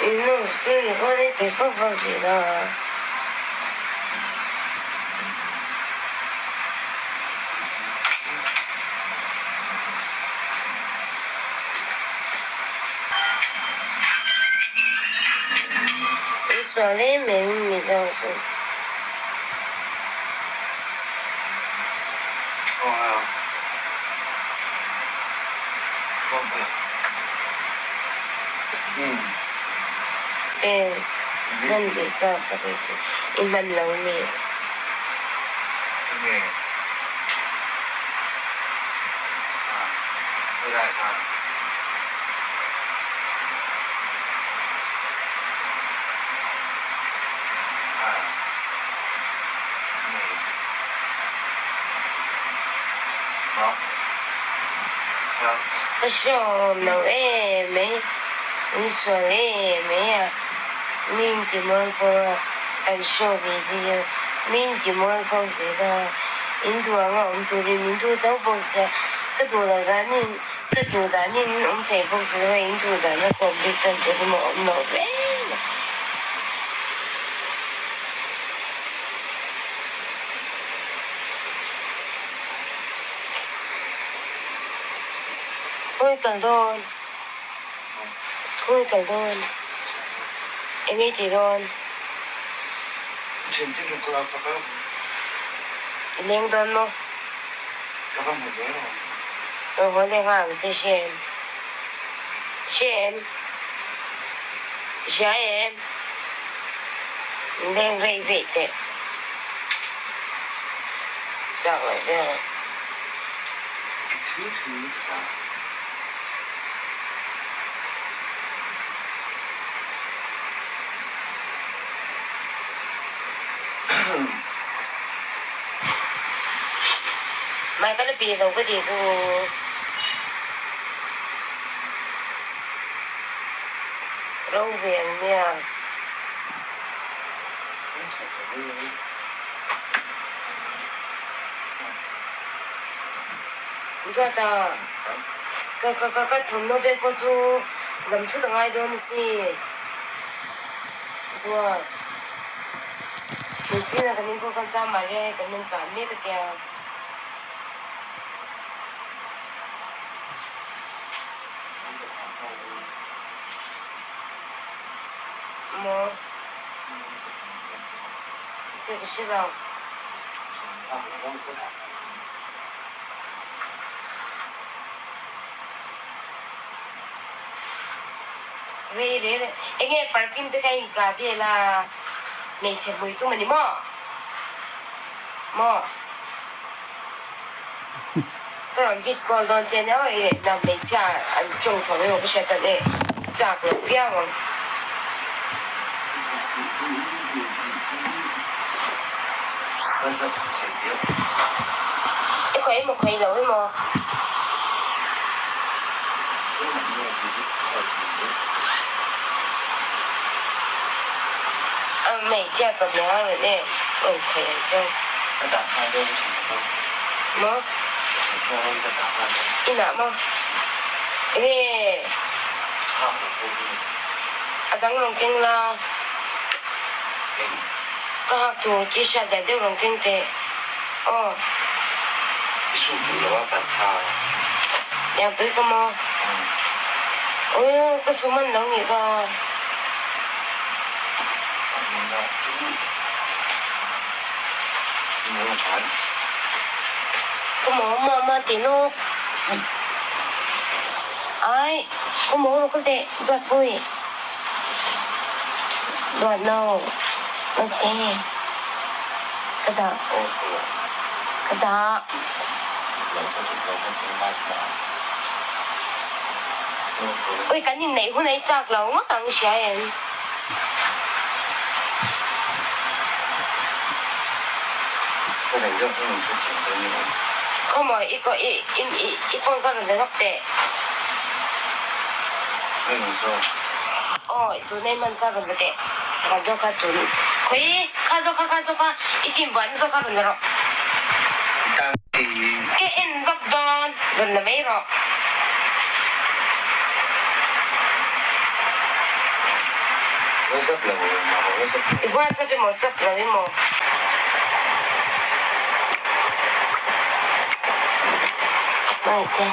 Inu screen recording ti fak fak zel a. I sual em em Mizo chu. Eng hman ve chak tak i chu i hman lo mi? Ka hreawm lo em mai, in sual em mai a, mi in ti mual pawh a, kan hreawm ve dih a, mi in ti mual pawh zel a, in duh anga awm turin min duh tho bawk sia, ka duh loh danin ka duh danin in awm thei bawk si lo a, in duh dana ka awm bik tan tur emaw awm loh reng a. Thawi kal dawn, thawi kal dawn, eng ei tih dawn? I leng dawn maw? Rawn haw leh nghal ang che hre em? Hre em? Hria em? Leng rei veih teh. Chak loh vel ang. Thu thu kha. Mai ka la pi lo ka ti chu. Ro ve ang nia. Duata, ka ka ka ka thawmhnaw vel pawh chu lam thut a ngai dawn si. Duat, hmeichhia kan inkawl kan cham Maria hi kan rawn tlan mek a tia. Maw? Sir ka hre lo. Rei rei rei enge perfume te kha in tla vel a hmeichhe hmui tum a ni maw? Maw? Ka rawn vid call dawn che nia i lehna hmeichhia an tawng tho emaw ka hriat chuan e chak lo viau ang. I khawih emaw khawih lo emaw. A hmeichhia chawhmeh a rawn e rawn khawih ang cheu. Maw? Inah maw? Enge a dang rawn keng la? Ka hak tur t-shirt lian deuh rawn keng teh aw. Lianpui ka maw? Aw ka su man lo nih kha. Ka maw mama ti nawk. Ai ka maw rawh ka teh duatpui. Duat no ka ti. Ka dah. Ka dah. Ui kan inneih hun a i chak lo ngawt ang hria em? Khawmaw i ko i i phone ka rawn la lawk teh. Aw tuna i hman ka rawn la teh. Ka zawk kha tun khawi kha zawk kha kha zawk kha i sim buan zawk kha rawn la rawh. Ka en vak dawn rawn la mai rawh. WhatsApp lo WhatsApp. I WhatsApp emaw chap lo emaw. Hmangaih che.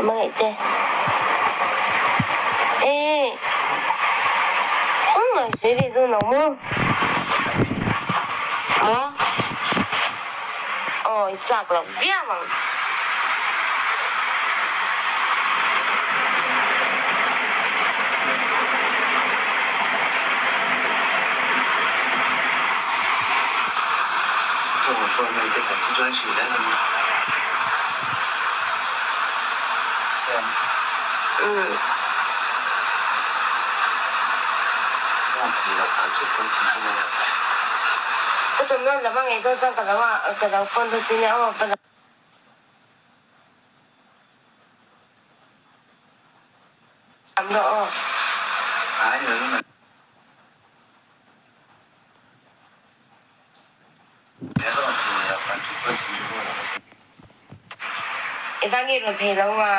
Hmangaih che. Eh. Engmah sawi ve dawn lo maw? Maw? Aw i chak loh viau ang. Ka chawmnawn lam a ngei dawn chuan ka lo a ka lo phone dawn che nia aw ka lo. Lam rawh aw. I va nge rawn phei lo nga.